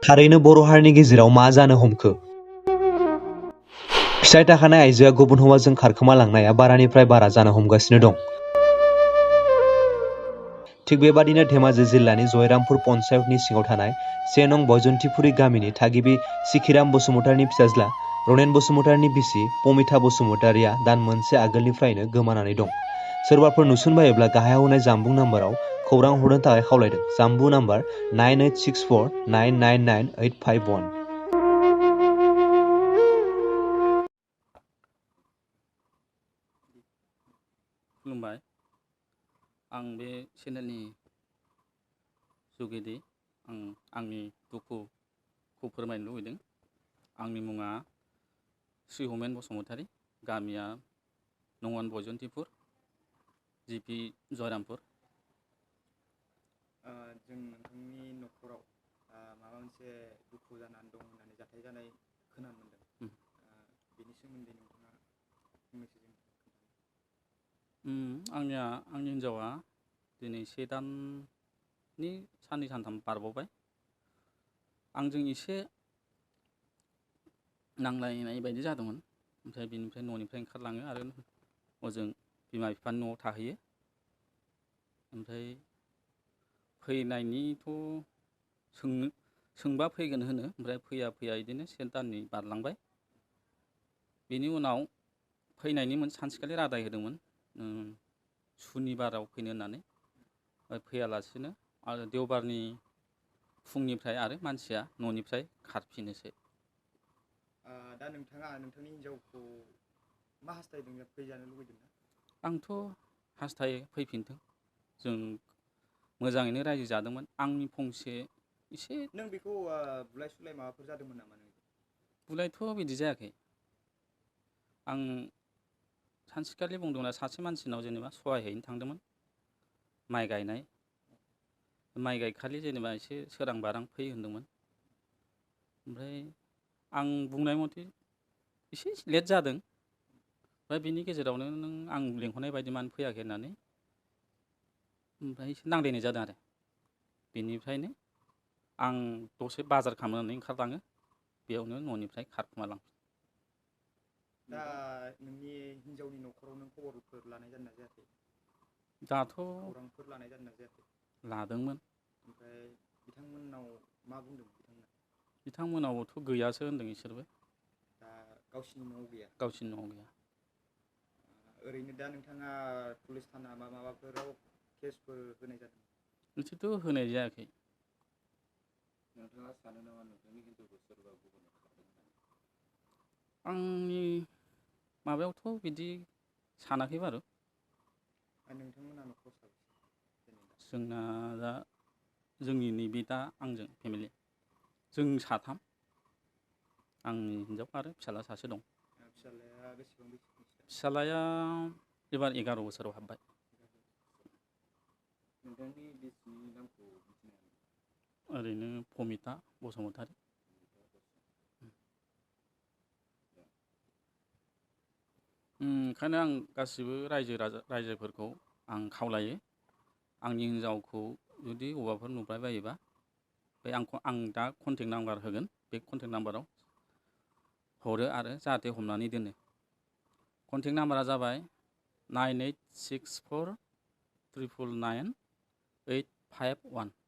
थारैनो बर' हारिनि गेजेराव मा जानो हमखो? फिसाइ थाखानाय आइजोआ गुबुन हौवाजों खारखोमालांनाया बारानिफ्राय बारा जानो हमगासिनो दं। थिग बेबादिनो धेमाजि जिल्लानि जयरामपुर पन्चायतनि सिङाव थानाय 1 नं बयजन्तीपुरी गामिनि थागिबि सिखिराम बसुमतारीनि फिसाज्ला रनेन बसुमतारीनि बिसि पमिता बसुमतारीया दान मोनसे आगोलनिफ्रायनो गोमानानै दं। सोरबाफोर नुसनबायोब्ला गाहायाव होनाय जामबुं नाम्बाराव खौरां हरनो थाखाय खावलायदों। जामबुं नाम्बार 9864999851। खुलुमबाय। आं बे चेनेलनि जुगेदि आंनि दुखुखौ फोरमायनो लुबैदों। आंनि मुङा श्री हमेन बसुमतारी, गामिया नं 1 बयजन्तीपुर, जिपि जयरामपुर। जों नोंथांनि न'खराव माबा मोनसे दुखु जानानै दं होननानै जाथाय जानाय खोनानो मोनदों। बेनि सोमोन्दै नोंथाङा फंनैसो जों आंनि हिन्जावा दिनै 1 दाननि साननै सानथाम बारबावबाय। आंजों एसे नांलायनाय बायदि जादोंमोन। ओमफ्राय बिनिफ्राय न'निफ्राय ओंखारलाङो आरो ओजों बिमा बिफानि न'आव थाहैयो। ओमफ्राय फैनायनिथ' सोंबा फैगोन होनो, ओमफ्राय फैया बिदिनो 1 दाननि बारलांबाय। बेनि उनाव फैनायनि सानसेखालि रादाय होदोंमोन, सुनिबाराव फैनो होननानै। फैयालासिनो आरो देवबारनि फुंनिफ्राय आरो मानसिया न'निफ्राय खारफिनोसै। दा नोंथाङा नोंथांनि हिन्जावखौ मा हास्थायदों, फैजानो लुबैदों ना? आंथ' हास्थायो फैफिनथों। जों मोजाङैनो रायजो जादोंमोन। आंनि फंसे एसे नों बेखौ बुलाय सुलाय माबाफोर जादोंमोन नामा? नों बुलायथ' बिदि जायाखै। आं सानसेखालि बुंदोंना सासे मानसिनाव जेनेबा सहाय हैनो थांदोंमोन, माइ गायनाय। माइ गायखालि जेनेबा एसे सोरां बारां फै होनदोंमोन। ओमफ्राय आं बुंनाय मथे एसे लेट जादों। ओमफ्राय बिनि गेजेरावनो नों आं लेंहरनाय बायदि मानो फैयाखै होननानै ओमफ्राय एसे नांलायनाय जादों आरो। बेनिफ्रायनो आं दसे बाजार खालामनानै ओंखारलाङो, बेयावनो न'निफ्राय खारखोमालाङो। दा नोंनि हिन्जावनि न'खराव नों खबरफोर लानाय जादों ना जायाखै? दाथ' खौरांफोर लानाय जादों ना जायाखै? लादोंमोन। ओमफ्राय बिथांमोननाव मा बुंदों बिथांमोना? बिथांमोनावथ' गैयासो होनदों इसोरबो। दा गावसिनि न'आव गैया? गावसिनि न'आव गैया। ओरैनो दा नोंथाङा पुलिस थाना माबाफोराव केसफोर होनाय जादों? बिदिथ' होनाय जायाखै। नोंथाङा सानो नामा नोंथांनि हिन्जावखौ सोरबा गुबुना खारदों होननानै? आंनि माबायावथ' बिदि सानाखै बारु। नोंथांमोना न'खराव साबेसे जेनेबा? जोंना दा जोंनि नैबे दा आंजों फेमिलि जों 3, आंनि हिन्जाव आरो फिसाला सासे दं। फिसालाया बेसेबां बैसोनि? फिसालाया एबार 11 बोसोराव हाबबाय। नोंथांनि बिसिनि नामखौ मिथिनो हागोन? ओरैनो पमिता बसुमतारी। ओंखायनो आं गासिबो रायजोफोरखौ आं खावलायो, आंनि हिन्जावखौ जुदि बबावबाफोर नुबाय बायोबा आं दा कन्टेक्ट नाम्बार होगोन, बे कन्टेक्ट नाम्बाराव हरो आरो जाहाथे हमनानै दोनो। कन्टेक्ट नाम्बारा जाबाय 9864999851।